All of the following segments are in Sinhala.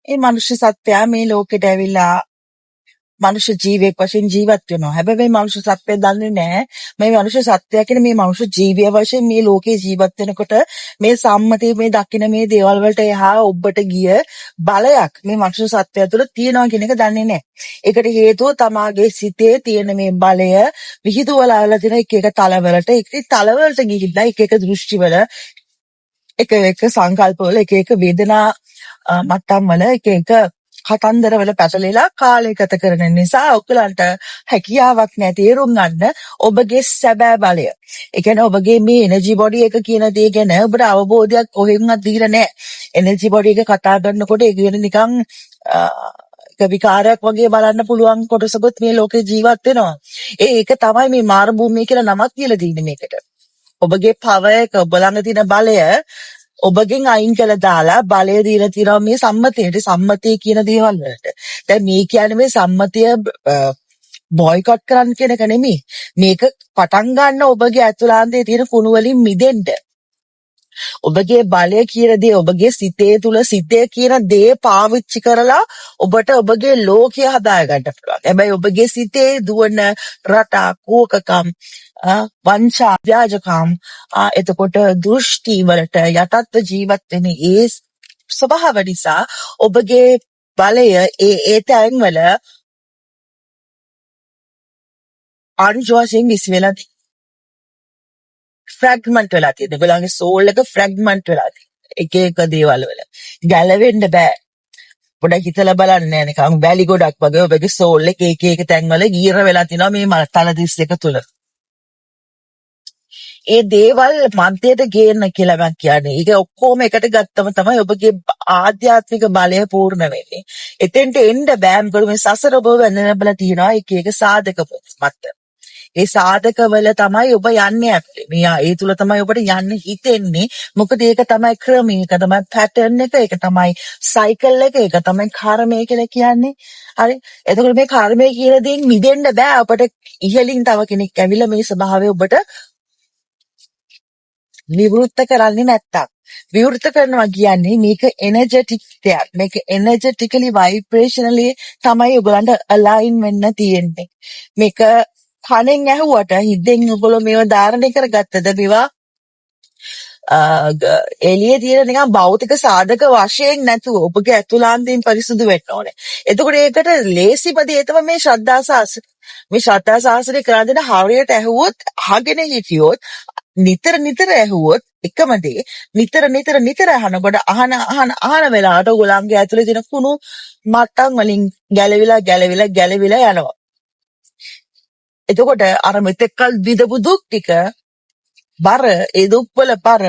මේ මනුෂ්‍ය සත්වයා මේ ලෝකෙට ඇවිල්ලා මනුෂ්‍ය ජීවියෙක් වශයෙන් ජීවත් වෙනවා. හැබැයි මේ මනුෂ්‍ය සත්වයා දන්නේ නැහැ මේ මනුෂ්‍ය සත්වයා කියන මේ මනුෂ්‍ය ජීවිය වශයෙන් මේ ලෝකේ ජීවත් වෙනකොට මේ සම්මතිය, මේ දකින මේ දේවල් වලට එහා ඔබට ගිය බලයක් මේ මනුෂ්‍ය සත්වයා තුළ තියෙනවා කියන එක දන්නේ නැහැ. ඒකට හේතුව තමාගේ සිතේ තියෙන මේ බලය විහිදුවලා තියෙන එක එක තලවලට, එක එක තලවලට ගිහිල්ලා එක එක දෘෂ්ටිවල, එක එක සංකල්පවල, එක එක වේදනා මට්ටම් වල, එක එක කතන්දරවල පැටලිලා කාලය ගත කරන නිසා ඔයගලන්ට හැකියාවක් නෑ තේරුම් ගන්න ඔබගේ සැබෑ බලය. ඒ කියන්නේ ඔබගේ මේ එනර්ජි බොඩි එක කියන දේ ගැන ඔබට අවබෝධයක් කොහෙන්වත් දීලා නෑ. එනර්ජි බොඩි එක කතා කරනකොට ඒක ගැන නිකන් එක විකාරයක් වගේ බලන්න පුළුවන් කොටසකුත් මේ ලෝකේ ජීවත් වෙනවා. ඒක තමයි මේ මාර භූමිය කියලා නමක් කියලා තියෙන්නේ මේකට. ඔබගේ පවර් එක, ඔබ ළඟ තියෙන බලය ඔබගෙන් අයින් කළ දාලා බලය දීලා තියෙනවා මේ සම්මතයට, සම්මතය කියන දේවල් වලට. දැන් මේ කියන්නේ මේ සම්මතය බොයිකොට් කරන්න කියන එක නෙමෙයි. මේක පටන් ගන්න ඔබගේ ඇතුළාන්තයේ තියෙන කුණු වලින් මිදෙන්න. ඔබගේ බලය කියන දේ, ඔබගේ සිතේ තුල සිතේ කියන දේ පාවිච්චි කරලා ඔබට ඔබගේ ලෝකය හදාගන්න පුළුවන්. හැබැයි ඔබගේ සිතේ දුවන රටා, කෝකකම්, වංචා, ව්‍යාජකම්, එතකොට දෘෂ්ටි වලට යටත්ව ජීවත් වෙන ඒ ස්වභාව නිසා ඔබගේ බලය ඒ ඒ තැන්වල අංශු වශයෙන් විසි වෙලා තියෙනවා. ෆ්‍රැග්මන්ට් වෙලා තියෙනවා. ඒගොල්ලන්ගේ සෝල් එක ෆ්‍රැග්මන්ට් වෙලා තියෙනවා. එක එක දේවල් වල. ගැලවෙන්න බෑ. පොඩක් හිතලා බලන්න, නිකන් වැලි ගොඩක් වගේ ඔබගේ සෝල් එක එක එක තැන්වල ගීර වෙලා තිනවා මේ තල 32 තුල. ඒ දේවල් මධ්‍යයට ගේන්න කියලා මං කියන්නේ. ඒක ඔක්කොම එකට ගත්තම තමයි ඔබගේ ආධ්‍යාත්මික බලය පූර්ණ වෙන්නේ. එතෙන්ට එන්න බෑ. මොකද මේ සසර ඔබව වැඳ තියෙනවා එක එක සාධක මත. ඒ සාධකවල තමයි ඔබ යන්නේ ඇත්තේ. මේ ඒ තුල තමයි ඔබට යන්න හිතෙන්නේ. මොකද ඒක තමයි ක්‍රමය, ඒක තමයි පැටර්න් එක, ඒක තමයි සයිකල් එක, ඒක තමයි කර්මය කියලා කියන්නේ. හරි. එතකොට මේ කර්මය කියන දේෙන් මිදෙන්න බෑ. ඔබට ඉහළින් තව කෙනෙක් ඇවිල්ලා මේ ස්වභාවය ඔබට විවෘත කරන්නේ නැත්තම්. විවෘත කරනවා කියන්නේ මේක එනර්ජටික් දෙයක්. මේක එනර්ජටිකලි, වයිබ්‍රේෂනලි තමයි ඔයගලන්ට අලයින් වෙන්න තියෙන්නේ. මේක කනෙන් ඇහුවට හිතෙන් ඔයගොල්ලෝ මේව ධාරණය කරගත්තද, මේවා එළියේ තියෙන නිකන් භෞතික සාධක වශයෙන් නැතුව ඔබගේ ඇතුළාන්තයෙන් පරිසුදු වෙන්න ඕනේ. එතකොට ඒකට ලේසිම දේ තමයි මේ ශ්‍රද්ධා ශාසනය. මේ ශ්‍රද්ධා ශාසනය කරන් දෙන හරියට ඇහුවොත්, අහගෙන හිටියොත්, නිතර නිතර ඇහුවොත්, එකම දේ නිතර නිතර නිතර අහනකොට, අහන අහන අහන වෙලාවට ඔයගොල්ලන්ගේ ඇතුලේ තියෙන කුණු මට්ටම් වලින් ගැලවිලා ගැලවිලා ගැලවිලා යනවා. එතකොට අර මෙතෙක්කල් විඳපු දුක් ටික බර, ඒ දුක්වල බර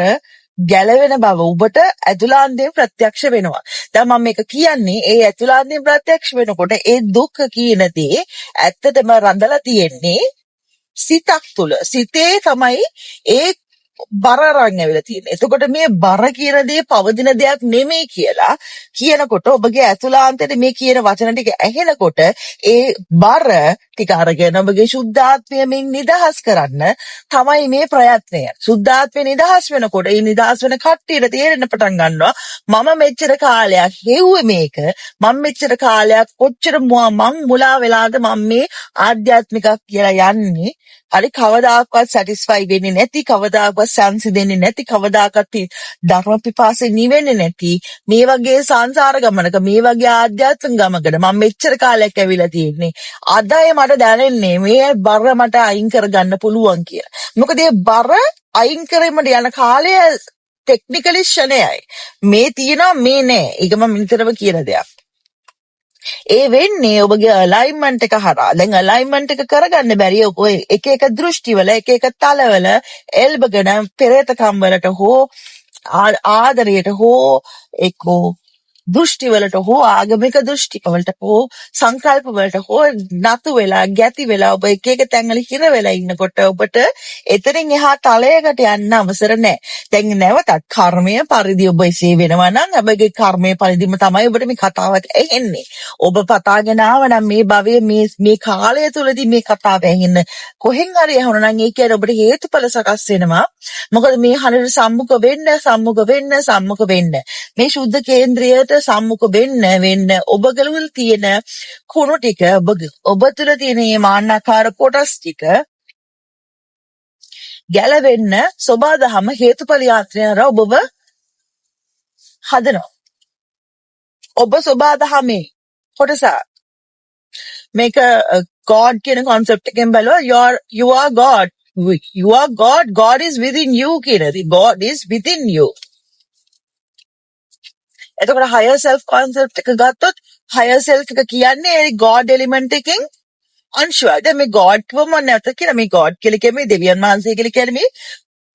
ගැලවෙන බව ඔබට ඇතුළාන්තයෙන් ප්‍රත්‍යක්ෂ වෙනවා. දැන් මම මේක කියන්නේ ඒ ඇතුළාන්තයෙන් ප්‍රත්‍යක්ෂ වෙනකොට ඒ දුක කියන දේ ඇත්තටම රඳලා තියෙන්නේ සිතක් තුල. සිතේ තමයි ඒ බර අරන් ඇවිල්ලා තියෙන්නේ. එතකොට මේ බර කියන දේ පවතින දෙයක් නෙමෙයි කියලා කියනකොට, ඔබගේ ඇතුළාන්තයට මේ කියන වචන ටික ඇහෙනකොට, ඒ බර ටික අරගෙන ඔබගේ ශුද්ධාත්මයෙන් නිදහස් කරන්න තමයි මේ ප්‍රයත්නය. ශුද්ධාත්මය නිදහස් වෙනකොට ඒ නිදහස් වෙන කට්ටියට තේරෙන්න පටන් ගන්නවා මම මෙච්චර කාලයක් හෙව්වේ මේක, මම මෙච්චර කාලයක් කොච්චර මං මුලා වෙලාද මං මේ ආධ්‍යාත්මිකක් කියලා යන්නේ. හරි, කවදාකවත් සැටිස්ෆයි වෙන්නේ නැති, කවදාකවත් සංසිඳෙන්නේ නැති, කවදාකවත් ධර්ම පිපාසය නිවෙන්නේ නැති මේ වගේ සංසාර ගමනක, මේ වගේ ආධ්‍යාත්මික ගමනකට මම මෙච්චර කාලයක් ඇවිල්ලා තියෙන්නේ. අදයි මට දැනෙන්නේ මේ බර මට අයින් කරගන්න පුළුවන් කියලා. මොකද මේ බර අයින් කිරීමට යන කාලය ටෙක්නිකලි ක්ෂණයයි. මේ තියෙනවා මේ නෑ. ඒක මම නිතරම කියන දෙයක්. ඒ වෙන්නේ ඔබගේ අලයින්මන්ට් එක හරහා. දැන් අලයින්මන්ට් එක කරගන්න බැරි ඔය එක එක දෘෂ්ටිවල, එක එක තලවල එල්බගෙන පෙරේතකම් වලට හෝ ආදරයට හෝ එක්කෝ දෘෂ්ටි වලට හෝ ආගමික දෘෂ්ටි වලට හෝ සංකල්ප වලට හෝ නතු වෙලා, ගැති වෙලා, ඔබ එක එක තැන්වල හිර වෙලා ඉන්නකොට ඔබට එතනින් එහා තලයකට යන්න අවසර නැහැ. දැන් නැවතත් කර්මය පරිදි ඔබ එසේ වෙනවා නම් ඔබගේ කර්මය පරිදිම තමයි ඔබට මේ කතාවත් ඇහෙන්නේ. ඔබ පතාගෙන ආව නම් මේ භවයේ මේ මේ කාලය තුලදී මේ කතාව ඇහෙන්න කොහෙන් හරි ඇහුණා නම් ඒ කියන්නේ ඔබට හේතුඵල සකස් වෙනවා. මොකද මේ හරියට සම්මුඛ වෙන්න, සම්මුඛ වෙන්න, සම්මුඛ වෙන්න. මේ ශුද්ධ කේන්ද්‍රයට සම්මුඛ වෙන්න වෙන්න ඔබ තුළ තියෙන කුණු ටික, ඔබ තුළ තියෙන මේ මාන්නකාර කොටස් ටික ගැලවෙන්න සොබා දහම හේතුඵල යාත්‍රය හරහා ඔබව හදනවා. ඔබ සොබා දහමේ කොටස. මේක God කියන concept එකෙන් බැලුවා, you are God. You are God. God is within you කියන දේ. God is within you. එතකොට higher self concept එක ගත්තොත්, higher self එක කියන්නේ ඒ God element එකෙන් අංශුවක්. දැන් මේ God කිව්වම මම නැවත කියලා, මේ God කියලා කියන්නේ, මේ දෙවියන් වහන්සේ කියලා කියන්නේ මේ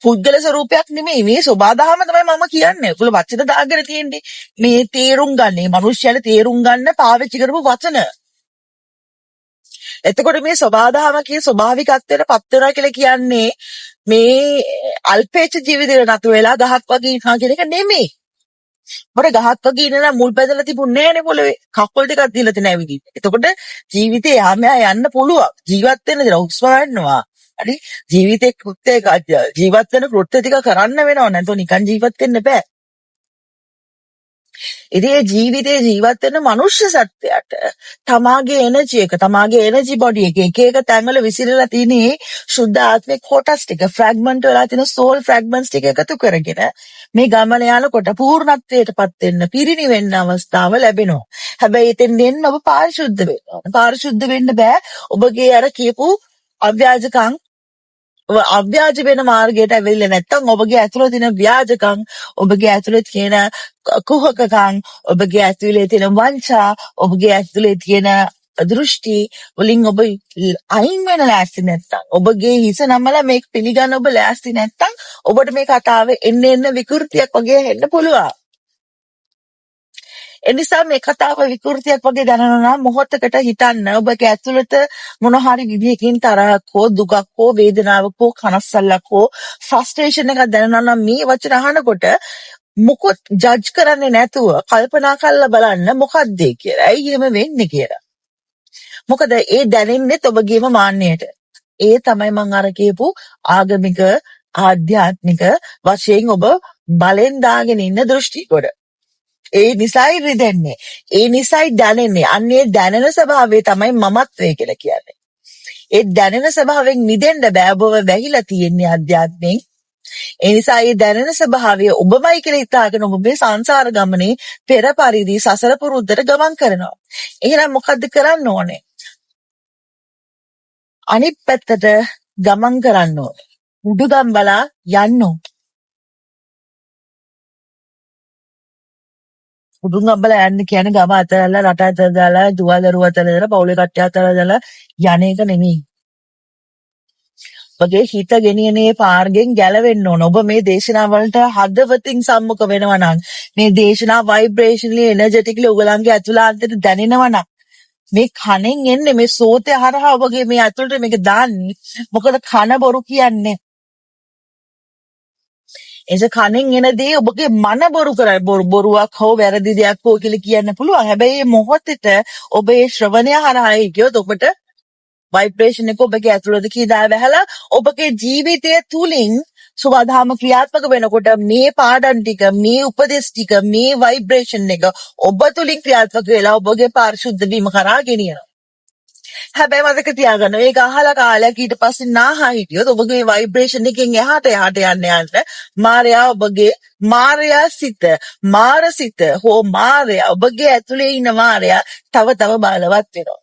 පුද්ගල ස්වරූපයක් නෙමෙයි. මේ සොබා දහම තමයි මම කියන්නේ. ඔයගොල්ලෝ වචන දාගෙන තියෙන්නේ. මේ තේරුම් ගන්න, මේ මනුෂ්‍යයන් තේරුම් ගන්න පාවිච්චි කරපු වචන. එතකොට මේ සොබාදහම කිය ස්වභාවිකත්වයට පත් වෙනවා කියලා කියන්නේ මේ අල්පේච්ඡ ජීවිතේට නතු වෙලා ගහක් වගේ ඉන්නවා කියන එක නෙමෙයි. ඔබට ගහක් වගේ ඉන්න නම් මුල් බැඳලා තිබුණේ නෑනේ පොළවේ. කකුල් දෙකක් දීලා තියෙන ඇවිදින්න. එතකොට ජීවිතේ එහා මෙහා යන්න පුළුවන්. ජීවත් වෙන්න දෙනවා. හුස්ම ගන්නවා. හරි, ජීවිතේ කෘත්‍ය, ජීවත් වෙන කෘත්‍ය ටික කරන්න වෙනවා. නැත්නම් නිකන් ජීවත් වෙන්න බෑ. ඉතින් ඒ ජීවිතේ ජීවත් වෙන මනුෂ්‍ය සත්වයාට තමාගේ එනර්ජි එක, තමාගේ එනර්ජි බොඩි එක එක එක තැන්වල විසිරලා තියෙන ඒ ශුද්ධ ආත්මික කොටස් ටික, ෆ්‍රැග්මන්ට් වෙලා තියෙන සෝල් ෆ්‍රැග්මන්ට්ස් ටික එකතු කරගෙන මේ ගමන යනකොට පූර්ණත්වයට පත් වෙන්න, පිරිනිවෙන්න අවස්ථාව ලැබෙනවා. හැබැයි එතෙන් එන්න ඔබ පාරිශුද්ධ වෙන්න ඕන. පාරිශුද්ධ වෙන්න බෑ ඔබගේ අර කියපු අව්‍යාජකම්, ඔබ අව්‍යාජ වෙන මාර්ගයට ඇවිල්ලා නැත්තම්. ඔබගේ ඇතුළේ තියෙන ව්‍යාජකම්, ඔබගේ ඇතුළේ තියෙන කුහකකම්, ඔබගේ ඇතුළේ තියෙන වංචා, ඔබගේ ඇතුළේ තියෙන දෘෂ්ටි වලින් ඔබ අයින් වෙන ලෑස්ති නැත්තම්, ඔබගේ හිස නමලා මේක පිළිගන්න ඔබ ලෑස්ති නැත්තම්, ඔබට මේ කතාව එන්න එන්න විකෘතියක් වගේ එන්න පුළුවන්. එනිසා මේ කතාව විකෘතියක් වගේ දැනෙනවා නම් මොහොතකට හිතන්න, ඔබගේ ඇතුළත මොන හරි විදිහකින් තරහක් හෝ දුකක් හෝ වේදනාවක් හෝ කනස්සල්ලක් හෝ ෆ්‍රස්ට්‍රේෂන් එකක් දැනෙනවා නම්, මේ වචන අහනකොට මොකොත් ජජ් කරන්නේ නැතුව කල්පනා කරලා බලන්න මොකක්ද ඒ කියලා. ඇයි එහෙම වෙන්නේ කියලා. මොකද ඒ දැනෙන්නෙත් ඔබගේම මාන්නයට. ඒ තමයි මං අර කියපු ආගමික ආධ්‍යාත්මික වශයෙන් ඔබ බලෙන් දාගෙන ඉන්න දෘෂ්ටි කොට. ඒ නිසයි රිදෙන්නේ. ඒ නිසයි දැනෙන්නේ. අන්න ඒ දැනෙන ස්වභාවය තමයි මමත්වය කියලා කියන්නේ. ඒ දැනෙන ස්වභාවයෙන් මිදෙන්න බෑ. ඔබව වැහිලා තියෙන්නේ අධ්‍යාත්මයෙන්. ඒ නිසා ඒ දැනෙන ස්වභාවය ඔබමයි කියලා හිතාගෙන ඔබ මේ සංසාර ගමනේ පෙර පරිදි සසර පුරුද්දට ගමන් කරනවා. එහෙනම් මොකද්ද කරන්න ඕනේ? අනිත් පැත්තට ගමන් කරන්න ඕනේ. උඩුගම් බලා යන්න ඕනේ. උඩුගම් බලා යන්න කියන්නේ ගම අතහැරලා, රට අතහැරලා, දුව දරුවෝ අතහැරලා, පවුලේ කට්ටිය අතහැරලා යන එක නෙමෙයි. ඔබගේ හිත ගෙනියන මේ පාර්ගෙන් ගැලවෙන්න ඕන. ඔබ මේ දේශනා වලට හදවතින් සම්මුඛ වෙනවා නම්, මේ දේශනා වයිබ්‍රේෂනලි, එනර්ජටිකලි ඔයගලන්ගේ ඇතුළාන්තයට දැනෙනවා නම්, මේ කනෙන් එන්නේ මේ සෝතය හරහා ඔබගේ මේ ඇතුළට මේක දාන්නේ. මොකද කන බොරු කියන්නේ. එනිසා කනෙන් එන දේ ඔබගේ මන බොරු කරයි. බොරුවක් හෝ වැරදි දෙයක් හෝ කියලා කියන්න පුළුවන්. හැබැයි මේ මොහොතේට ඔබ ඒ ශ්‍රවණය හරහා ගියොත් ඔබට වයිබ්‍රේෂන් එක ඔබගේ ඇතුළත කීදා වැහලා ඔබගේ ජීවිතය තුලින් සුවදාම ක්‍රියාත්මක වෙනකොට මේ පාඩම් ටික, මේ උපදෙස් ටික, මේ වයිබ්‍රේෂන් එක ඔබ තුලින් ක්‍රියාත්මක වෙලා ඔබගේ පාරිශුද්ධ වීම කරා ගෙනියනවා. හැබැයි මතක තියාගන්න, මේක අහලා කාලයක් ඊට පස්සේ නාහා හිටියොත් ඔබගේ වයිබ්‍රේෂන් එකෙන් එහාට එහාට යන්න යන්න මාරයා, ඔබගේ මාරයා සිත, මාර සිත හෝ මාරයා, ඔබගේ ඇතුලේ ඉන්න මාරයා තව තව බලවත් වෙනවා.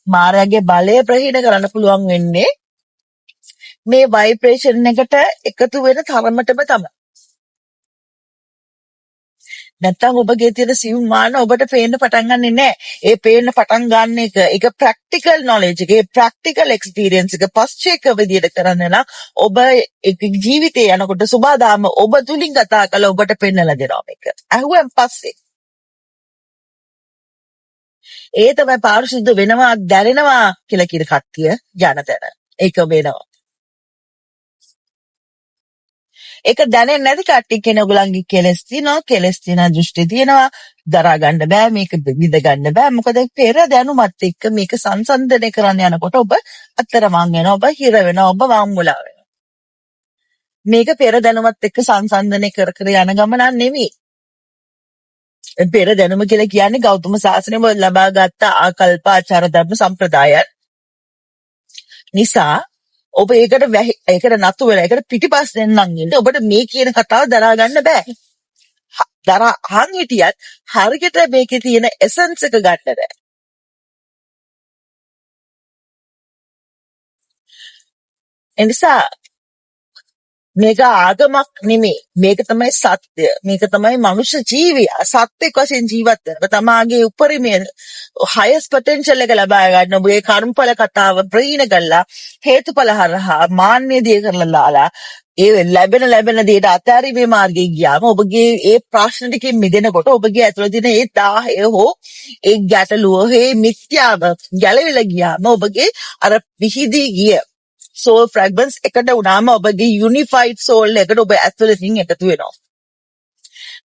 මාරයාගේ බලය ප්‍රහීන කරන්න පුළුවන් වෙන්නේ මේ වයිබ්‍රේෂන් එකට එකතු වෙන තරමටම තමයි. නැත්තම් ඔබගේ තියෙන සියුම් මාන ඔබට පේන්න පටන් ගන්නෙ නෑ. ඒ පේන්න පටන් ගන්න එක, ඒක ප්‍රැක්ටිකල් නොලෙජ් එක, ඒ ප්‍රැක්ටිකල් එක්ස්පීරියන්ස් එක පස්චේක විදියට කරන්න නම් ඔබ ඒක ජීවිතේ යනකොට සුබාදාම ඔබ තුලින් කතා කරලා ඔබට පෙන්නලා දෙනවා මේක. ඇහුවෙන් පස්සේ. ඒ තමයි පාරිශුද්ධ වෙනවා දැනෙනවා කියලා කියන කට්ටිය යන තැන. ඒක වෙනවා. ඒක දැනෙන්නේ නැති කට්ටිය කියන ඔයගොල්ලන්ගේ කෙලස් තියෙනවා, කෙලස් තියෙන දෘෂ්ටි තියෙනවා, දරා ගන්න බෑ, මේක විඳ ගන්න බෑ. මොකද පෙර දැනුමත් එක්ක මේක සංසන්දනය කරන්න යනකොට ඔබ අතරමං වෙනවා, ඔබ හිර වෙනවා, ඔබ වම්මුලා වෙනවා. මේක පෙර දැනුමත් එක්ක සංසන්දනය කර කර යන ගමනක් නෙමෙයි. පෙර දැනුම කියලා කියන්නේ ගෞතම සාසනයම ලබා ගත්ත ආකල්ප ආචාර ධර්ම සම්ප්‍රදායන් නිසා ඔබ ඒකට ඒකට නතු වෙලා ඒකට පිටිපස්සෙන් නම් ඉන්න ඔබට මේ කියන කතාව දරා ගන්න බෑ. දරා අහන් හිටියත් හරියට මේකේ තියෙන එසන්ස් එක ගන්න බෑ. ඒ නිසා මේක ආගමක් නෙමෙයි. මේක තමයි සත්‍ය. මේක තමයි මනුෂ්‍ය ජීවිය. සත්‍යෙක් වශයෙන් ජීවත් වෙන. තමාගේ උපරිමය හයස් පොටෙන්ෂල් එක ලබා ගන්න ඔබගේ කර්මඵල කතාව ප්‍රහීන කරලා හේතුඵල හරහා මාන්නය දිය කරලා දාලා ඒ ලැබෙන ලැබෙන දේට අතහැරීමේ මාර්ගයේ ගියාම ඔබගේ ඒ ප්‍රශ්න ටිකෙන් මිදෙනකොට ඔබගේ ඇතුළේ තියෙන ඒ දාහය හෝ ඒ ගැටලුව ඒ මිත්‍යාව ගැලවිලා ගියාම ඔබගේ අර විහිදී ගිය සෝල් ෆ්‍රැග්මන්ට්ස් එකට වුණාම ඔබගේ යුනිෆයිඩ් සෝල් එකට ඔබ ඇතුළතින් එකතු වෙනවා.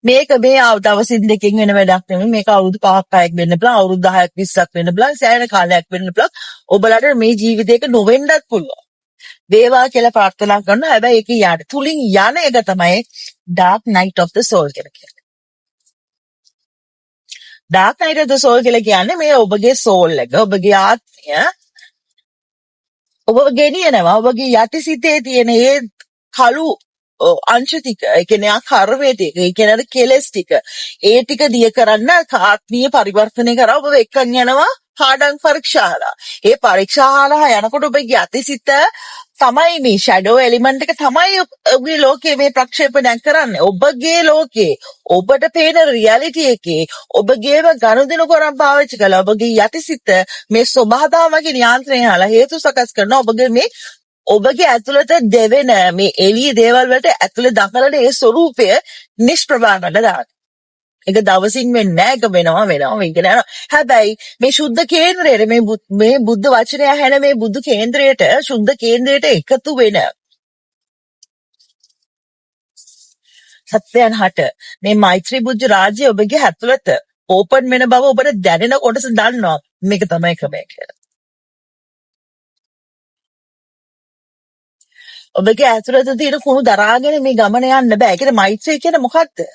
මේක මේ දවසින් දෙකකින් වෙන වැඩක් නෙමෙයි. මේක අවුරුදු 5ක් 6ක් වෙන්න පුළුවන්, අවුරුදු 10ක් 20ක් වෙන්න පුළුවන්, සෑහෙන කාලයක් වෙන්න පුළුවන්. ඔබලට මේ ජීවිතේක නොවෙන්නත් පුළුවන්. වේවා කියලා ප්‍රාර්ථනා කරනවා. හැබැයි ඒක යාට තුලින් යන එක තමයි dark night of the soul කියලා කියන්නේ. Dark night of the soul කියලා කියන්නේ මේ ඔබගේ සෝල් එක, ඔබගේ ආත්මය ඔබව ගෙනියනවා. ඔබගේ යටිසිතේ තියෙන ඒ කළු අංශ ටික, ඒ කියන්නේ ආ කර්මය ටික, ඒ කියන්නේ අර කෙලෙස් ටික, ඒ ටික දිය කරන්න ආත්මීය පරිවර්තනය කරා ඔබ එක්කන් යනවා පාඩම් පරීක්ෂාහලා. ඒ පරීක්ෂාහලා යනකොට ඔබගේ යටිසිත තමයි මේ ෂැඩෝ එලිමන්ට් එක තමයි ඔබගේ ලෝකයේ මේ ප්‍රක්ෂේපණයක් කරන්නේ. ඔබගේ ලෝකේ ඔබට පේන රියැලිටි එකේ ඔබගේම ගනුදෙනු කරන් පාවිච්චි කළා ඔබගේ යටිසිත මේ ස්වභාවධර්මගේ නියන්ත්‍රණය හලා හේතු සකස් කරන ඔබගේ මේ ඔබගේ ඇතුළත දෙවෙන මේ එළිය දේවල් වලට ඇතුළේ දඟලන ඒ ස්වරූපය නිෂ්ප්‍රභා කරලා දාන. ඒක දවසින් වෙන්නේ නෑ. ඒක වෙනවා වෙනවා වෙගෙන යනවා. හැබැයි මේ ශුද්ධ කේන්ද්‍රයට මේ බුද්ධ වචනය ඇහෙන මේ බුදු කේන්ද්‍රයට ශුද්ධ කේන්ද්‍රයට එකතු වෙන සත්‍යයන් හට මේ මෛත්‍රී බුද්ධ රාජ්‍ය ඔබගේ ඇතුළත ඕපන් වෙන බව ඔබට දැනෙන කොටස දන්නවා මේක තමයි ක්‍රමය කියලා. ඔබගේ ඇතුළත තියෙන කුණු දරාගෙන මේ ගමන යන්න බෑ. ඒ කියන්නේ මෛත්‍රිය කියන්නේ මොකද්ද?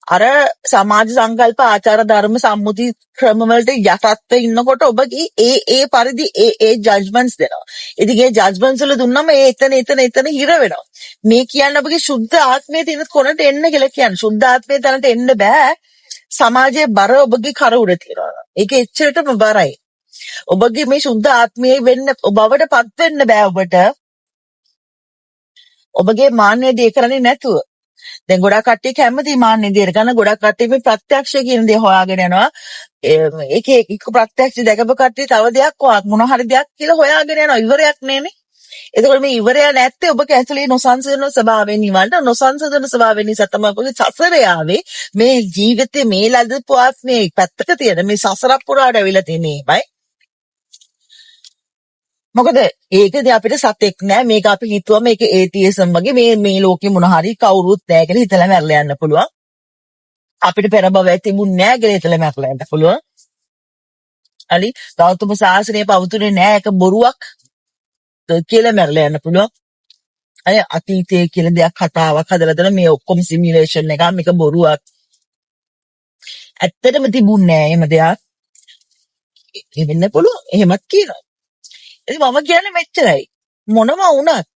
අර සමාජ සංකල්ප ආචාර ධර්ම සම්මුති ක්‍රම වලට යටත්ව ඉන්නකොට ඔබගේ ඒ ඒ පරිදි ඒ ඒ ජජ්මන්ට්ස් දෙනවා. ඉතින් ඒ ජජ්මන්ට්ස් වල දුන්නම ඒ එතන එතන එතන හිර වෙනවා. මේ කියන්නේ ඔබගේ ශුද්ධ ආත්මයේ තියෙන කොනට එන්න කියලා කියන්නේ. ශුද්ධ ආත්මයේ තැනට එන්න බෑ. සමාජයේ බර ඔබගේ කර උඩ තියෙනවා. ඒක එච්චරටම බරයි. ඔබගේ මේ ශුද්ධ ආත්මයේ වෙන්න බවට පත් වෙන්න බෑ ඔබට. ඔබගේ මාන්නය දේ කරන්නේ නැතුව. දැන් ගොඩක් කට්ටිය කැමති මාන්නේ දේට ගන්න. ගොඩක් කට්ටිය මේ ප්‍රත්‍යක්ෂ කියන දේ හොයාගෙන යනවා. ඒකේ එක්ක ප්‍රත්‍යක්ෂ දැකපු කට්ටිය තව දෙයක් මොන හරි දෙයක් කියලා හොයාගෙන යනවා. ඉවරයක් නෑනේ. එතකොට මේ ඉවරය නැත්තේ ඔබගේ ඇතුලේ නොසන්සුන ස්වභාවයෙන් නිවන්න නොසන්සුන ස්වභාවයෙන් නිසා තමයි ඔබගේ සසර යාවේ මේ ජීවිතේ මේ ලදපු ආත්මේ පැත්තක තියෙන මේ සසරක් පුරාට ඇවිල්ලා තියෙන්නේ එහෙමයි. මොකද ඒකදී අපිට සතෙක් නෑ. මේක අපි හිතුවා මේක ඒතියිසම් වගේ මේ මේ ලෝකෙ මොන හරි කවුරුත් නෑ කියලා හිතලා මැරලා යන්න පුළුවන්. අපිට පෙර භවයක් තිබුණ නෑ කියලා හිතලා මැරලා යන්න පුළුවන්. හරි ගෞතම සාසනය පවතුනේ නෑ ඒක බොරුවක් කියලා මැරලා යන්න පුළුවන්. අය අතීතයේ කියලා දෙයක් කතාවක් හදලා දෙන මේ ඔක්කොම සිමියුලේෂන් එකක් මේක බොරුවක්. ඇත්තටම තිබුණ නෑ එහෙම දෙයක්. ඒ වෙන්න පුළුවන්. එහෙමත් කියනවා. ඉතින් මම කියන්නේ මෙච්චරයි. මොනම වුණත්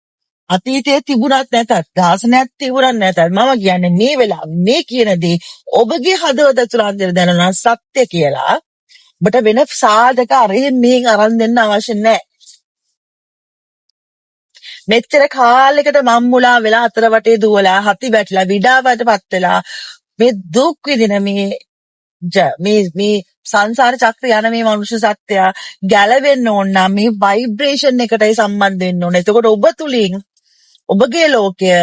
අතීතයේ තිබුණත් නැතත් දාසනයක් තිබුණත් නැතත් මම කියන්නේ මේ වෙලාව මේ කියන දේ ඔබගේ හදවත තුළ දැනෙනවා සත්‍ය කියලා. ඔබට වෙන සාධක අරහෙන් මෙහෙන් අරන් දෙන්න අවශ්‍ය නැහැ. මෙච්චර කාලයකට මම්මුලා වෙලා අතර වටේ දුවලා හති වැටිලා විඩාවටපත් වෙලා මේ දුක් විඳින මේ මේ මේ සංසාර චක්‍රය යන මේ මනුෂ්‍ය සත්‍යය ගැලවෙන්න ඕන නම් මේ වයිබ්‍රේෂන් එකටයි සම්බන්ධ වෙන්න ඕන. එතකොට ඔබ තුලින් ඔබගේ ලෝකය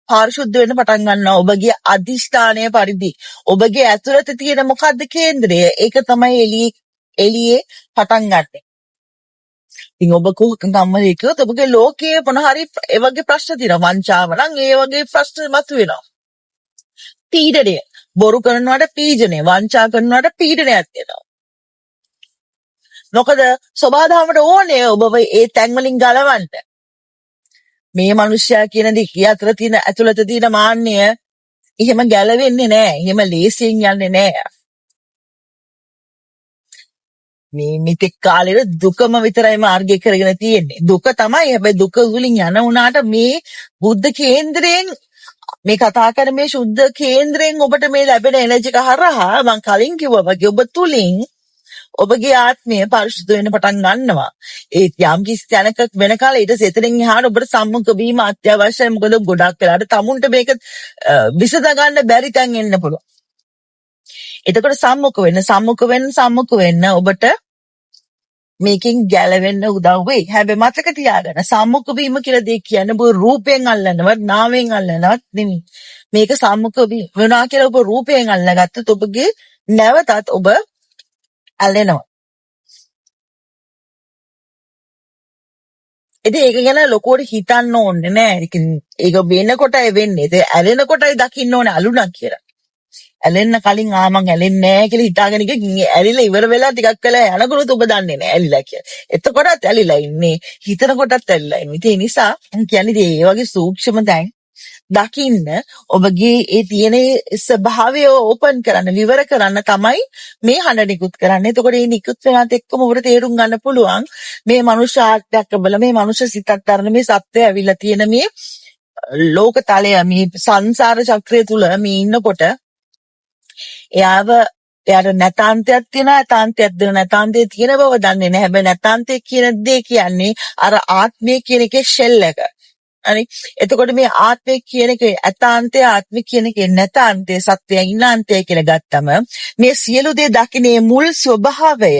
පාරිශුද්ධ වෙන්න පටන් ගන්නවා. ඔබගේ අදිෂ්ඨානය පරිදි ඔබගේ ඇතුළත තියෙන මොකද්ද කේන්ද්‍රය? ඒක තමයි එළියේ පටන් ගන්නෙ. ඉතින් ඔබ කොහොමද කිව්වොත් ඔබගේ ලෝකයේ මොන හරි ඒ වගේ ප්‍රශ්න තියෙනවා. වංචාව නම් ඒ වගේ ප්‍රශ්න මතුවෙනවා. පීඩනය. බොරු කරනවට පීඩනය, වංචා කරනවට පීඩනයක් තියෙනවා. මොකද සෝබාදහමට ඕනේ ඔබව ඒ තැන් වලින් ගලවන්න. මේ මනුෂ්‍යයා කියන දේ අතර තියෙන ඇතුළත තියෙන මාන්නය එහෙම ගැලවෙන්නේ නෑ. එහෙම ලේසියෙන් යන්නේ නෑ. මේ මෙතෙක් කාලෙට දුකම විතරයි මාර්ගය කරගෙන තියෙන්නේ. දුක තමයි. හැබැයි දුක වලින් යන උනාට මේ බුද්ධ කේන්ද්‍රයෙන් මේ කතා කරන මේ ශුද්ධ කේන්ද්‍රයෙන් ඔබට මේ ලැබෙන එනර්ජි එක හරහා මං කලින් කිව්වා වගේ ඔබ තුලින් ඔබගේ ආත්මය පරිශුද්ධ වෙන්න පටන් ගන්නවා. ඒ යම් කිසි තැනක වෙන කාලේ ඊට එතනින් එහාට ඔබට සම්මුඛ වීම අත්‍යවශ්‍යයි. මොකද ගොඩක් වෙලාවට තමුන්ට මේක විසඳ ගන්න බැරි තැන් එන්න පුළුවන්. එතකොට සම්මුඛ වෙන්න සම්මුඛ වෙන්න සම්මුඛ වෙන්න ඔබට මේකෙන් ගැලවෙන්න උදව් වෙයි. හැබැයි මතක තියාගන්න සම්මුඛ වීම කියලා දෙයක් කියන්නේ ඔබ රූපයෙන් අල්ලනවත් නාමයෙන් අල්ලනවත් නෙමෙයි. මේක සම්මුඛ වුණා කියලා ඔබ රූපයෙන් අල්ලගත්තොත් ඔබගේ නැවතත් ඔබ ඇලෙනවා. ඉතින් ඒක ගැන ලොකුවට හිතන්න ඕනේ නෑ. ඒක වෙනකොටයි වෙන්නේ. ඒක ඇලෙන කොටයි දකින්න ඕනේ අලුණක් කියලා. ඇලෙන්න කලින් ආ මං ඇලෙන්නේ නෑ කියලා හිතාගෙන ගිහින් ඇලිලා ඉවර වෙලා ටිකක් වෙලා යනකොට ඔබ දන්නේ නෑ ඇලිලා කියලා. එතකොටත් ඇලිලා ඉන්නේ. හිතන කොටත් ඇලිලා ඉන්නේ. ඉතින් ඒ නිසා මං කියන්නේ ඉතින් ඒ වගේ සූක්ෂම තැන් දකින්න ඔබගේ ඒ තියෙන ස්වභාවය ඕපන් කරන්න, විවර කරන්න තමයි මේ හඬ නිකුත් කරන්නේ. එතකොට මේ නිකුත් වෙනත් එක්කම ඔබට තේරුම් ගන්න පුළුවන් මේ මනුෂ්‍ය ආත්මයක් ඔබල මේ මනුෂ්‍ය සිතක් දරන මේ සත්වය ඇවිල්ලා තියෙන මේ ලෝක තලය මේ සංසාර චක්‍රය තුල මේ ඉන්නකොට එයාට නැතාන්තයක් තියෙනවා, ඇතාන්තයක් දෙන නැතාන්තයේ තියෙන බව දන්නේ නැහැ. හැබැයි නැතාන්තය කියන දේ කියන්නේ අර ආත්මය කියන එකේ ෂෙල් එක. හරි. එතකොට මේ ආත්මය කියන එකේ ඇතාන්තය, ආත්මය කියන එකේ නැතාන්තය, සත්‍යය ඉන්නාන්තය කියලා ගත්තම මේ සියලු දේ දකින්නේ මුල් ස්වභාවය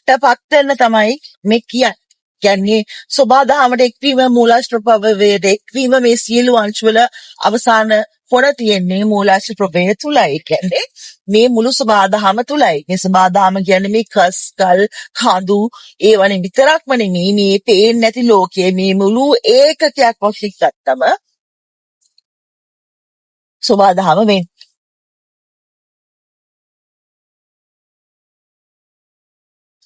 පත් වෙන්න තමයි මේ කියන්නේ. කියන්නේ සෝබා දහමට එක්වීම, මූලාශ්‍ර ප්‍රභවයට එක්වීම මේ සියලු අංශවල අවසාන පොර තියෙන්නේ මූලාශ්‍ර ප්‍රභවය තුලයි. ඒ කියන්නේ මේ මුළු සෝබා දහම තුලයි. මේ සෝබා දහම කියන්නේ මේ කස් ගල් කඳු ඒ වගේ විතරක්ම නෙමෙයි, මේ පේන්නේ නැති ලෝකයේ මේ මුළු ඒකකයක් වශයෙන් ගත්තම සෝබා දහම වෙන්නේ.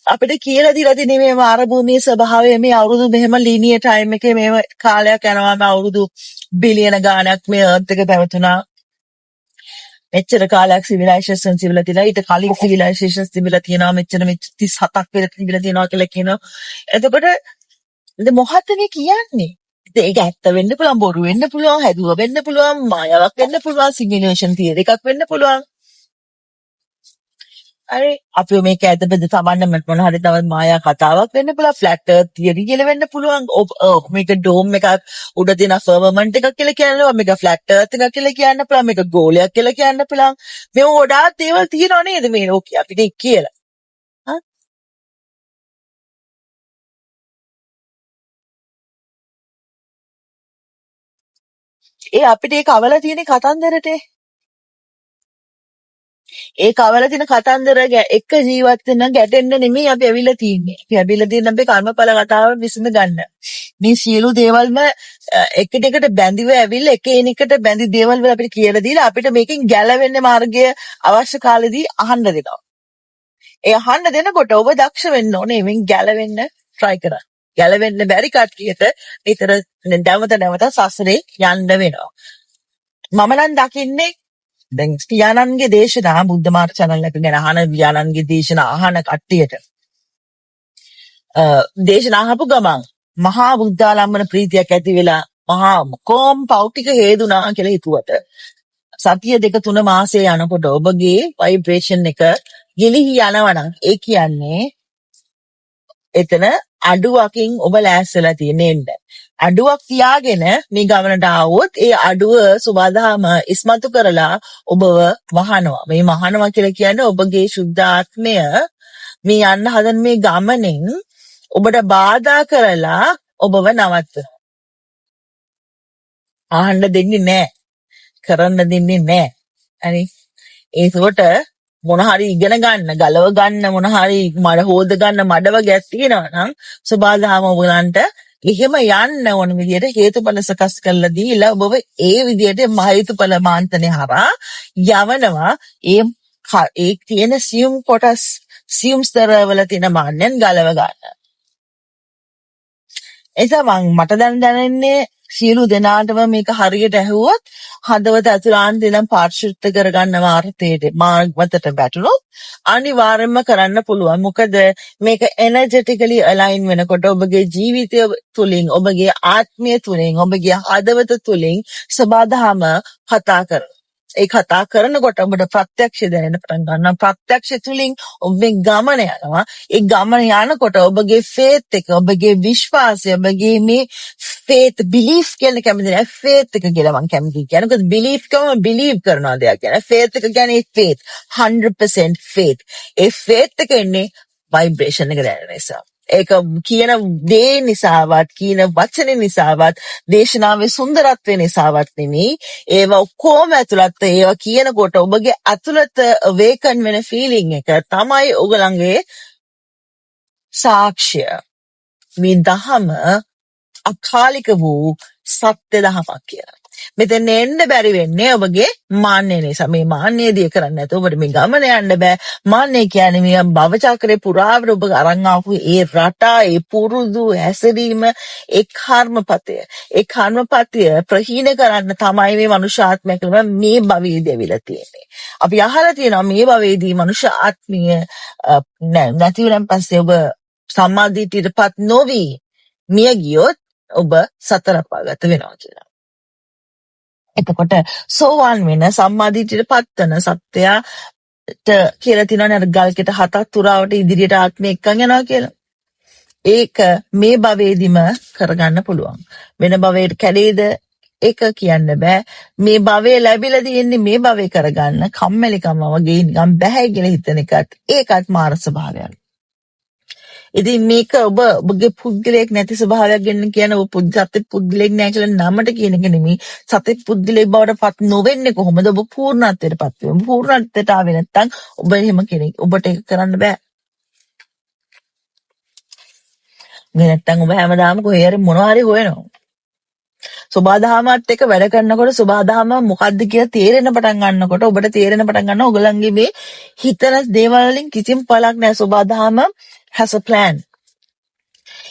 අපිට කියලා දීලා තියෙන්නේ මේ මාර භූමියේ ස්වභාවය මේ අවුරුදු මෙහෙම ලීනියර් ටයිම් එකේ මෙහෙම කාලයක් යනවා, මේ අවුරුදු බිලියන ගාණක් මේ අර්ත් එක පැවතුණා. මෙච්චර කාලයක් සිවිලයිසේෂන් තිබිලා තියෙනවා. ඊට කලින් සිවිලයිසේෂන්ස් තිබිලා තියෙනවා. මෙච්චර මෙච්චර 37ක් විතර තිබිලා තියෙනවා කියලා කියනවා. එතකොට ඉතින් මොකද්ද මේ කියන්නේ? ඉතින් ඒක ඇත්ත වෙන්න පුළුවන්, බොරු වෙන්න පුළුවන්, හැදුව වෙන්න පුළුවන්, මායාවක් වෙන්න පුළුවන්, සිමියුලේෂන් තියරි එකක් වෙන්න පුළුවන්. හරි, අපි මේක ඇද බෙද තමන්න මොන හරි තවත් මායා කතාවක් වෙන්න පුළුවන්, ෆ්ලැට් අර්ත් තියරි කියලා වෙන්න පුළුවන්. ඔව්, මේක ඩෝම් එකක් උඩ තියෙන ෆර්මමන්ට් එකක් කියලා කියන්න පුළුවන්, මේක ෆ්ලැට් අර්ත් එකක් කියලා කියන්න පුළුවන්, මේක ගෝලයක් කියලා කියන්න පුළුවන්. මේ ගොඩාක් දේවල් තියෙනව නේද මේ ලෝකේ අපිට කියලා. ඒ අපිට ඒ කවලා තියෙන කතන්දරට ඒ කවලා තියෙන කතන්දර එක ජීවත් වෙන ගැටෙන්න නෙමෙයි අපි ඇවිල්ලා තියෙන්නේ. අපි ඇවිල්ලා තියෙන අපේ කර්මඵල කතාව විසඳ ගන්න. මේ සියලු දේවල්ම එකිනෙකට බැඳිව ඇවිල්ලා එක එනෙකට බැඳි දේවල් වල අපිට කියලා දීලා අපිට මේකෙන් ගැලවෙන්න මාර්ගය අවශ්‍ය කාලෙදී අහන්න දෙනවා. ඒ අහන්න දෙනකොට ඔබ දක්ෂ වෙන්න ඕනේ මේෙන් ගැලවෙන්න try කරන්න. ගැලවෙන්න බැරි කට්ටියට නිතර නැවත නැවත සසරේ යන්න වෙනවා. මම නම් දකින්නේ දැන් පියාණන්ගේ දේශනා බුද්ධ මාර්ග චැනල් එක ගැන අහන පියාණන්ගේ දේශනා අහන කට්ටියට දේශනා අහපු ගමන් මහා බුද්ධාලම්බන ප්‍රීතියක් ඇති වෙලා මහා කොම් පව් ටික හේදුනා කියලා හිතුවට සතිය දෙක තුන මාසෙ යනකොට ඔබගේ වයිබ්‍රේෂන් එක ගිලිහි යනවා නම් ඒ කියන්නේ එතන අඩුවකින් ඔබ ලෑස්තිලා තියෙන්නේ එන්න. අඩුවක් තියාගෙන මේ ගමනට ආවොත් ඒ අඩුව සුබදහම ඉස්මතු කරලා ඔබව වහනවා. මේ වහනවා කියලා කියන්නේ ඔබගේ ශුද්ධ ආත්මය මේ යන්න හදන මේ ගමනෙන් ඔබට බාධා කරලා ඔබව නවත්තනවා. අහන්න දෙන්නේ නෑ. කරන්න දෙන්නේ නෑ. හරි. ඒකට මොන හරි ඉගෙන ගන්න, ගලව ගන්න, මොන හරි මඩ හොද ගන්න මඩ වගේක් තියෙනවා නම් සබාදහම ඔයගලන්ට එහෙම යන්න ඕන විදියට හේතුඵල සකස් කරලා දීලා ඔබව ඒ විදියට හේතුඵල මාන්තනේ හරහා යවනවා. ඒ තියෙන සියුම් කොටස්, සියුම් ස්තරවල තියෙන මාන්නයන් ගලව ගන්න. ඒ නිසා මට දැන් දැනෙන්නේ සියලු දෙනාටම මේක හරියට ඇහුවොත් හදවත ඇතුළාන්තේ ඉඳන් පාරිශුද්ධ කරගන්න මාර්ගයට මාර්ගමතට වැටුනොත් අනිවාර්යයෙන්ම කරන්න පුළුවන්. මොකද මේක එනර්ජටිකලි අලයින් වෙනකොට ඔබගේ ජීවිතය තුලින්, ඔබගේ ආත්මය තුලින්, ඔබගේ හදවත තුලින් සබාදහම කතා කරනවා. ඒ කතා කරනකොට ඔබට ප්‍රත්‍යක්ෂ දැනෙන්න පටන් ගන්නවා. ප්‍රත්‍යක්ෂ තුලින් ඔබේ ගමන යනවා. ඒ ගමන යනකොට ඔබගේ ෆේත් එක, ඔබගේ විශ්වාසය, ඔබගේ මේ ෆේත්, බිලීෆ් කියන කැමති නෑ, ෆේත් එක කියලා මං කැමතියි කියන්නේ. මොකද බිලීෆ් කම බිලීව් කරනවා දෙයක් ගැන. ෆේත් එක කියන්නේ ෆේත්, 100% ෆේත්. ඒ ෆේත් එක එන්නේ වයිබ්‍රේෂන් එක දැනෙන නිසා. ඒක කියන දේ නිසාවත්, කියන වචන නිසාවත්, දේශනාවේ සුන්දරත්වය නිසාවත් නෙමෙයි. ඒවා ඔක්කොම ඇතුළත් ඒවා කියනකොට ඔබගේ ඇතුළත අවේකන් වෙන ෆීලිං එක තමයි ඔයගලන්ගේ සාක්ෂිය. මේ දහම අකාලික වූ සත්‍ය දහමක් කියලා. මෙතෙන් එන්න බැරි වෙන්නේ ඔබගේ මාන්නය නිසා. මේ මාන්නය දිය කරන්නේ නැතුව ඔබට මේ ගමන යන්න බෑ. මාන්නය කියන්නේ මේ භව චක්‍රේ පුරාවට ඔබ අරන් ආපු ඒ රටා, ඒ පුරුදු හැසිරීම, ඒ කර්මපතය. ඒ කර්මපතය ප්‍රහීන කරන්න තමයි මේ මනුෂ්‍ය ආත්මය කියලා මේ භවයේදී ඇවිල්ලා තියෙන්නේ. අපි අහලා තියෙනවා මේ භවයේදී මනුෂ්‍ය ආත්මීය නැති වුණාන් පස්සේ ඔබ සම්මා දිට්ඨියටපත් නොවි මිය ගියොත් ඔබ සතර අපාගත වෙනවා කියලා. එතකොට සෝවාන් වෙන සම්මාදිට්ඨියට පත්වන සත්‍යයට කියලා තියෙනවනේ අර ගල් කෙට හතක් තුරාවට ඉදිරියට ආත්මය එක්කන් යනවා කියලා. ඒක මේ භවයේදීම කරගන්න පුළුවන්. වෙන භවයට කැඩේද ඒක කියන්න බෑ. මේ භවය ලැබිලා තියෙන්නේ මේ භවය කරගන්න කම්මැලිකම වගේ නිකන් බැහැ කියලා හිතන එකත් ඒකත් මාර ස්වභාවයක්. ඉතින් මේක ඔබ ඔබගේ පුද්ගලයෙක් නැති ස්වභාවයක් ගැන කියන ඔබ සත්‍ය පුද්ගලයෙක් නෑ කියලා නමට කියන එක නෙමෙයි. සත්‍ය පුද්ගලයෙක් බවට පත් නොවෙන්නේ කොහොමද? ඔබ පූර්ණත්වයට පත් වෙන්න. පූර්ණත්වයට ආවේ නැත්නම් ඔබ එහෙම කෙනෙක්. ඔබට ඒක කරන්න බෑ. මේ නැත්නම් ඔබ හැමදාම කොහේ හරි මොනවා හරි හොයනවා. සෝබාදහමත් එක්ක වැඩ කරනකොට සෝබාදහම මොකද්ද කියලා තේරෙන පටන් ගන්නකොට ඔබට තේරෙන පටන් ගන්නවා ඔයගොල්ලන්ගේ මේ හිතන දේවල් වලින් කිසිම පළක් නෑ. සෝබාදහම has a plan.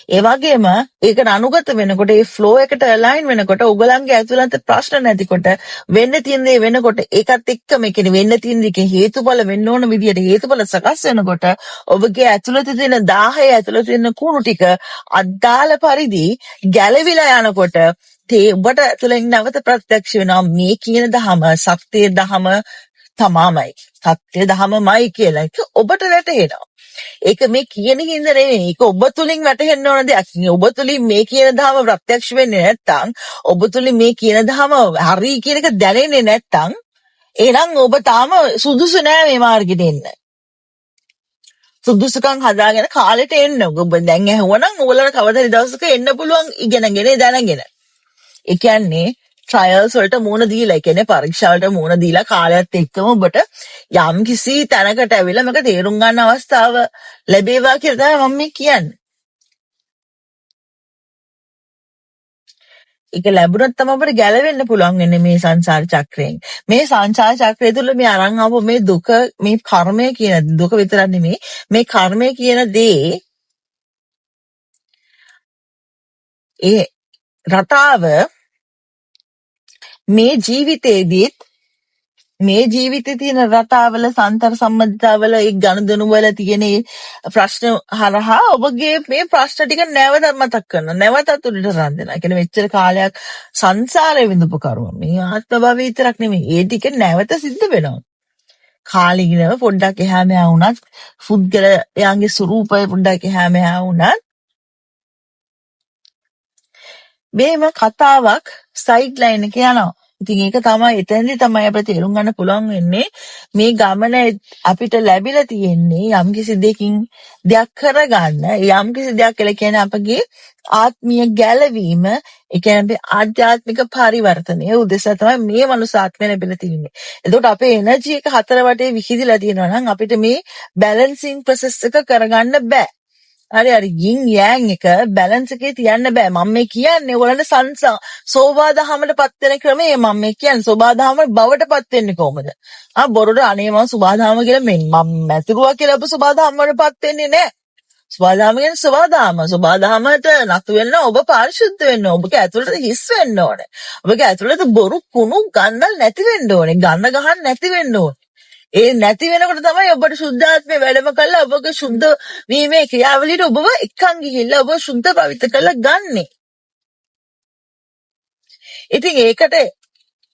ඒ වගේම ඒකට අනුගත වෙනකොට ඒ ෆ්ලෝ එකට අලයින් වෙනකොට ඔයගොල්ලන්ගේ ඇතුළත ප්‍රශ්න නැතිකොට වෙන්න තියෙන දේ වෙනකොට ඒකත් එක්කම ඒ කියන්නේ වෙන්න තියෙන දේ හේතුඵල වෙන්න ඕන විදියට හේතුඵල සකස් වෙනකොට ඔබගේ ඇතුළත තියෙන දාහය ඇතුළත තියෙන කුණු ටික අදාළ පරිදි ගැලවිලා යනකොට තේ ඔබට ඇතුළෙන් නැවත ප්‍රත්‍යක්ෂ වෙනවා මේ කියන දහම සත්‍ය දහම තමාමයි, සත්‍ය දහමමයි කියලා ඒක ඔබට වැටහෙනවා. ඒක මේ කියන හින්දා නෙමෙයි. ඒක ඔබ තුලින් වැටහෙන්න ඕන දෙයක්. ඔබ තුලින් මේ කියන දහම ප්‍රත්‍යක්ෂ වෙන්නේ නැත්නම්, ඔබ තුලින් මේ කියන දහම හරි කියන එක දැනෙන්නේ නැත්නම්, එහෙනම් ඔබ තාම සුදුසු නෑ මේ මාර්ගෙට එන්න. සුදුසුකම් හදාගෙන කාලෙට එන්න. ඔබ දැන් ඇහුවනම් ඔයගොල්ලන්ට කවදා හරි දවසක එන්න පුළුවන් ඉගෙනගෙන දැනගෙන. ඒ කියන්නේ ට්‍රයල්ස් වලට මුහුණ දීලා, ඒ කියන්නේ පරීක්ෂා වලට මුහුණ දීලා කාලයත් එක්කම ඔබට යම් කිසි තැනකට ඇවිල්ලා මේක තේරුම් ගන්න අවස්ථාව ලැබේවා කියලා තමයි මම මේ කියන්නේ. ඒක ලැබුණොත් තමයි අපිට ගැලවෙන්න පුළුවන් වෙන්නේ මේ සංසාර චක්‍රයෙන්. මේ සංසාර චක්‍රය තුළ මේ අරන් ආපු මේ දුක, මේ කර්මය කියන දුක විතරක් නෙමෙයි, මේ කර්මය කියන දේ ඒ රටාව මේ ජීවිතේදීත් මේ ජීවිතේ තියෙන රටාවල සන්තර සම්බන්ධතාවල ඒ ගනුදෙනු වල තියෙන ඒ ප්‍රශ්න හරහා ඔබගේ මේ ප්‍රශ්න ටික නැවතත් මතක් කරනවා. නැවතත් උඩට රන් දෙනවා. ඒ කියන්නේ මෙච්චර කාලයක් සංසාරේ විඳපු කරුම මේ ආත්ම භවය විතරක් නෙමෙයි. ඒ ටික නැවත සිද්ධ වෙනවා. කාලීනව පොඩ්ඩක් එහා මෙහා වුණත්, පුද්ගලයාගේ ස්වරූපය පොඩ්ඩක් එහා මෙහා වුණත් මේම කතාවක් සයිඩ් ලයින් එක යනවා. ඉතින් ඒක තමයි එතනදි තමයි අපිට තේරුම් ගන්න පුළුවන් වෙන්නේ මේ ගමන අපිට ලැබිලා තියෙන්නේ යම්කිසි දෙයකින් දෙයක් කරගන්න, යම්කිසි දෙයක් කියලා කියන්නේ අපගේ ආත්මීය ගැලවීම, ඒ කියන්නේ අපේ ආධ්‍යාත්මික පරිවර්තනය උදෙසා තමයි මේ මනුසාත්මය ලැබිලා තියෙන්නේ. එතකොට අපේ එනර්ජි එක හතර වටේ විහිදිලා තියෙනවා නම් අපිට මේ බැලන්සිං ප්‍රොසෙස් එක කරගන්න බෑ. හරි හරි යින් යෑන් එක බැලන්ස් එකේ තියන්න බෑ. මම මේ කියන්නේ ඔයගොල්ලන්ට සංසා සෝබා දහමට පත් වෙන ක්‍රමය මම මේ කියන්නේ සෝබා දහම බවට පත් වෙන්නේ කොහොමද? ආ බොරුට අනේ මම සෝබා දහම කියලා මේ මම මැතුරුවා කියලා ඔබ සෝබා දහම වලට පත් වෙන්නේ නෑ. සෝවාදහම කියන්නේ සෝවාදහම. සෝවාදහමට නතු වෙන්න ඔබ පාරිශුද්ධ වෙන්න ඕන. ඔබගේ ඇතුළත හිස් වෙන්න ඕනේ. ඔබගේ ඇතුළත බොරු කුණු ගන්දල් නැති වෙන්න ඕනේ. ගඳ ගහන්න නැති වෙන්න ඕනේ. ඒ නැති වෙනකොට තමයි ඔබට ශුද්ධාත්මය වැඩම කරලා ඔබගේ ශුද්ධ වීමේ ක්‍රියාවලියට ඔබව එක්කන් ගිහිල්ලා ඔබ ශුද්ධ පවිත්‍ර කරලා ගන්නෙ. ඉතින් ඒකට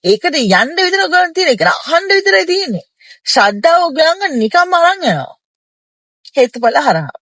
ඒකට යන්න විතර ඔයගොල්ලන් තියෙන ඒක අහන්න විතරයි තියෙන්නේ. ශ්‍රද්ධාව ඔයගොල්ලන්ව නිකම්ම අරන් යනවා. හේතුඵල හරහා.